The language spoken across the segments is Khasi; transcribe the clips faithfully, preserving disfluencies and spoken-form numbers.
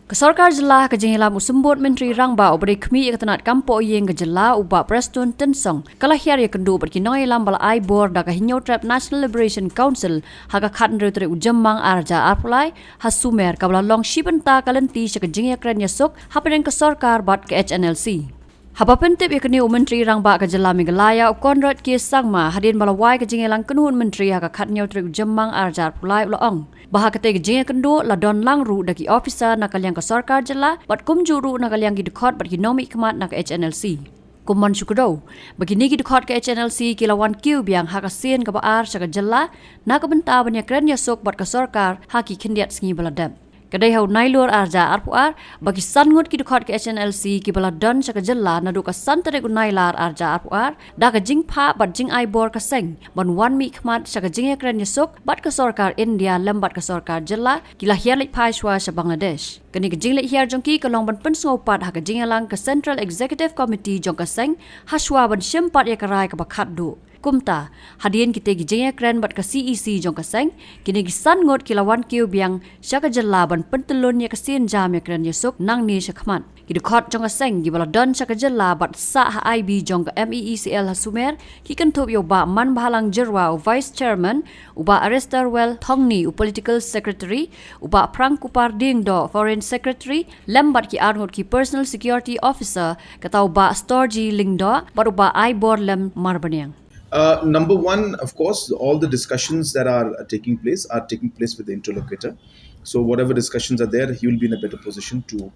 Ka sorkar jylla ha ka jingïalam u symbud myntri rangbah uba dei khmih ïa ka tnat kam poh ïing ka jylla u Bah Prestone Tynsong ka la hiar ïakynduh bad ki nongïalam ba la ai bor da ka Hynñiewtrep National Liberation Council ha ka khathynriew tarik u Jymmang ar hajar arphew lai ha Sumer kaba la long shi bynta ka lynti sha ka jingïakren ïasuk hapdeng ka sorkar bad ka H N L C. Haba pyntip ïa kane u Myntri Rangbah ka jylla Meghalaya u Conrad K Sangma hadien ba la wai ka jingïalang kynhun myntri ha ka khathynñiew tarik u Jymmang ar hajar arphew lai u la ong ba ha katei ka jingïakynduh la don lang ruh da ki officer na ka liang ka sorkar jylla bad kumjuh ruh na ka liang ki dkhot bad ki nongmihkhmat na ka H N L C. Kum ban shu kdew ba kine ki dkhot ka H N L C ki la wan kiew biang ha ka sien kaba ar sha ka jylla na ka bynta ban ïakren ïasuk bad ka sorkar ha ki khyndiat sngi ba la dep. Ka dei ha u Nailur ar hajar arphew ar ba ki san ngut ki dkhot ka H N L C kiba la don sha ka jylla naduh ka san tarik u Nailar ar hajar arphew ar da ka jingphah bad jingai bor ka seng ban wan mihkhmat sha ka jingïakren ïasuk bad ka sorkar India lem bad ka sorkar jylla ki la hiar leit phai shuwa sha Bangladesh. Kane ka jingleit hiar jong ki ka long ban pynsngewpat ha ka jingïalang ka Central Executive Committee jong ka seng ha shuwa ban shim pat ïa ka rai kaba khatduh. Kumta, hadien kitei ki jingïakren bad ka C E C jong ka seng, kine ki san ngut ki la wan kiew biang sha ka jylla ban pyntyllun ïa ka sien jam ïakren ïasuk nangne shakhmat. Ki dkhot jong ka seng kiba la don sha ka jylla bad sah ha I B jong ka M E E C L ha Sumer ki kynthup ïa u Bah Manbhalang Jyrwa u Vice Chairman, u Bah Aristarwell Thongni u Political Secretary, u Bah Prangkupar Diengdoh Foreign Secretary lem bad ki arngut ki Personal Security Officer, kata u Bah Storji Lyngdoh bad u Bah Aiborlem Marbaniang. Uh, number one, of course, all the discussions that are uh, taking place are taking place with the interlocutor. So whatever discussions are there, he will be in a better position to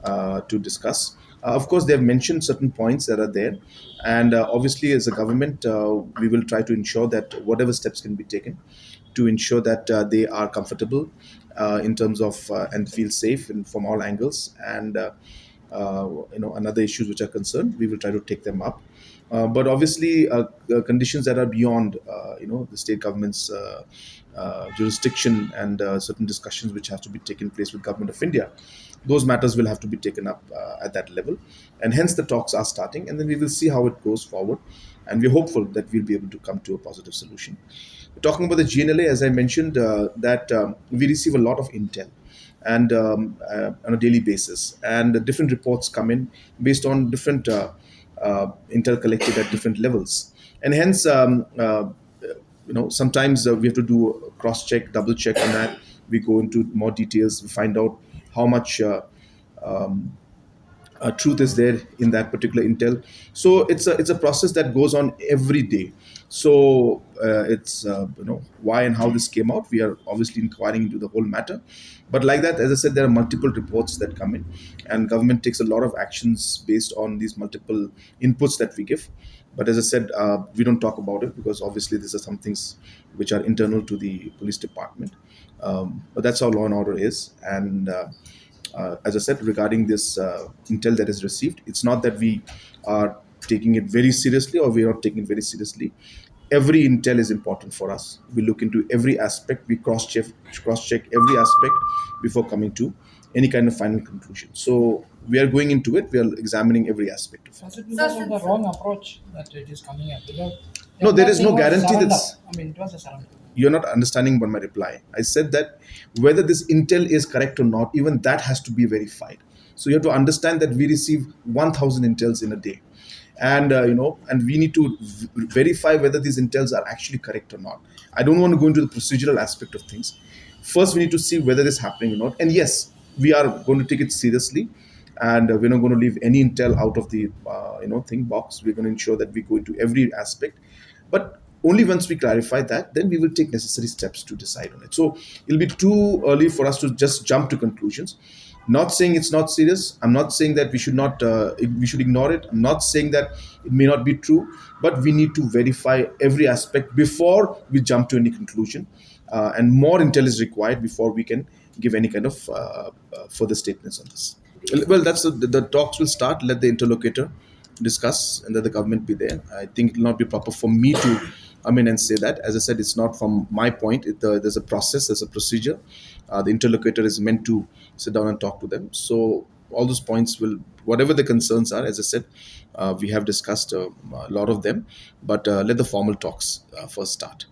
uh, to discuss. Uh, of course, they have mentioned certain points that are there, and uh, obviously, as a government, uh, we will try to ensure that whatever steps can be taken to ensure that uh, they are comfortable uh, in terms of uh, and feel safe in, from all angles, and uh, uh, you know, another issues which are concerned, we will try to take them up. Uh, but obviously, uh, uh, conditions that are beyond, uh, you know, the state government's uh, uh, jurisdiction and uh, certain discussions which have to be taken place with Government of India, those matters will have to be taken up uh, at that level. And hence the talks are starting, and then we will see how it goes forward. And we're hopeful that we'll be able to come to a positive solution. Talking about the G N L A, as I mentioned, uh, that um, we receive a lot of intel and um, uh, on a daily basis, and different reports come in based on different uh, uh, intel collected at different levels, and hence, um, uh, you know, sometimes uh, we have to do cross check, double check on that. We go into more details, we find out how much uh, um, uh, truth is there in that particular intel. So it's a it's a process that goes on every day. So uh, it's uh, you know, why and how this came out. We are obviously inquiring into the whole matter. But like that, as I said, there are multiple reports that come in, and government takes a lot of actions based on these multiple inputs that we give. But as I said, uh, we don't talk about it because obviously these are some things which are internal to the police department. Um, but that's how law and order is. And uh, uh, as I said, regarding this uh, intel that is received, it's not that we are taking it very seriously or we are not taking it very seriously. Every intel is important for us. We look into every aspect. We cross check, cross check every aspect before coming to any kind of final conclusion. So we are going into it. We are examining every aspect of it. Has it been the wrong approach that it is coming at? Because No, there is no guarantee that's. I mean, it was a surrender. You're not understanding what my reply. I said that whether this intel is correct or not, even that has to be verified. So you have to understand that we receive one thousand intels in a day, and uh, you know, and we need to v- verify whether these intels are actually correct or not. I don't want to go into the procedural aspect of things. First, we need to see whether this is happening or not. And yes, we are going to take it seriously, and uh, we're not going to leave any intel out of the uh, you know, thing box. We're going to ensure that we go into every aspect. But only once we clarify that, then we will take necessary steps to decide on it. So it'll be too early for us to just jump to conclusions. Not saying it's not serious. I'm not saying that we should not uh, we should ignore it. I'm not saying that it may not be true, but we need to verify every aspect before we jump to any conclusion. Uh, and more intel is required before we can give any kind of uh, uh, further statements on this. Well, that's the, the talks will start. Let the interlocutor discuss and let the government be there. I think it will not be proper for me to, I mean, and say that. As I said, it's not from my point. It, uh, there's a process, there's a procedure. Uh, the interlocutor is meant to sit down and talk to them. So all those points will, whatever the concerns are, as I said, uh, we have discussed uh, a lot of them. But uh, let the formal talks uh, first start.